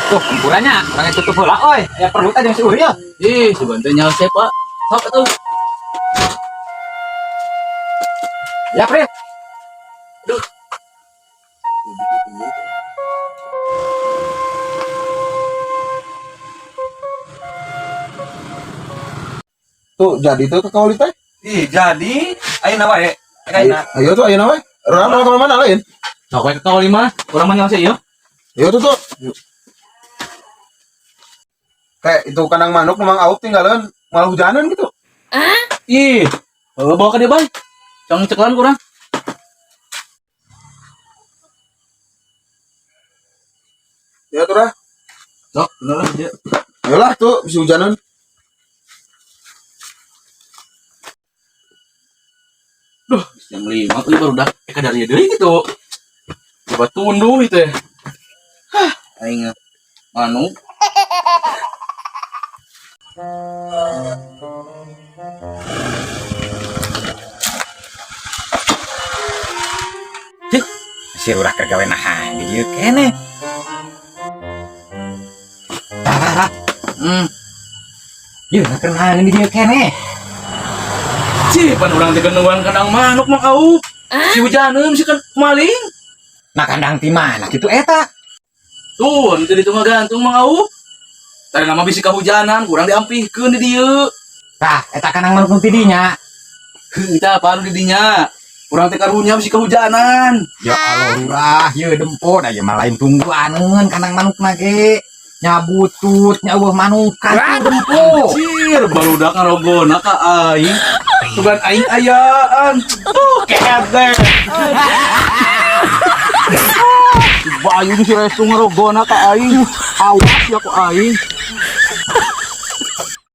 Tuh, kumpulannya, orangnya tutup heula oi. Ya perlu teh jeung si Uriel. Ih, sebentar nyawa siapa? Sok atuh. Ya, Pril. Duh. Tuh, jadi tuh ke kaoli teh. Ih, jadi ayeuna wae. Ayeuna. Ayo tuh, ayo nawe. Orang orang ke mana lain? Sok we ke kaoli mah. Urang mah nyawa sih ieu. Ayo tuh tuh. Kayak itu kandang manuk memang aup tinggalan malah hujanan gitu. Ih, bawa ke dia bay. Jangan ceklan kurang. Ya tuh dah. Sok, bener lah dia. Ayolah tuh bisa hujanan. Duh, jam 5 tuh baru dah. Kadar dia deui gitu. Coba tunduh itu ya. Hah, aing manuk. Cih, si Rurah keur gawe naha di dieu keneh. Tah, tah, tah. Ieu keur naha di dieu keneh. Cih, pan urang teh genuan kandang manuk mah kau. Si hujaneun si kan maling. Nah kandang ti mana kitu eta? Tuh, anu teh ditu mah gantung mah kau. Tadi nama bisi kahujanan, kurang diampihkeun di dieu. Tah, eta kandang manuk nu ti dinya. Heuh, tah apa anu di dinya? Urang teh karunya bisi kahujanan. Ya Allah Rurah, ieu dempo da ieu mah lain tungguaneun kandang manukna ge. Nyabutut, nya eueuh manukan tuh dempo. Anjir, barudak ngarogona ka aing. Tugan aing ayaan. Tuh, kete. Si Bayu si Restu ngarogona ka aing. Awas ya ku aing.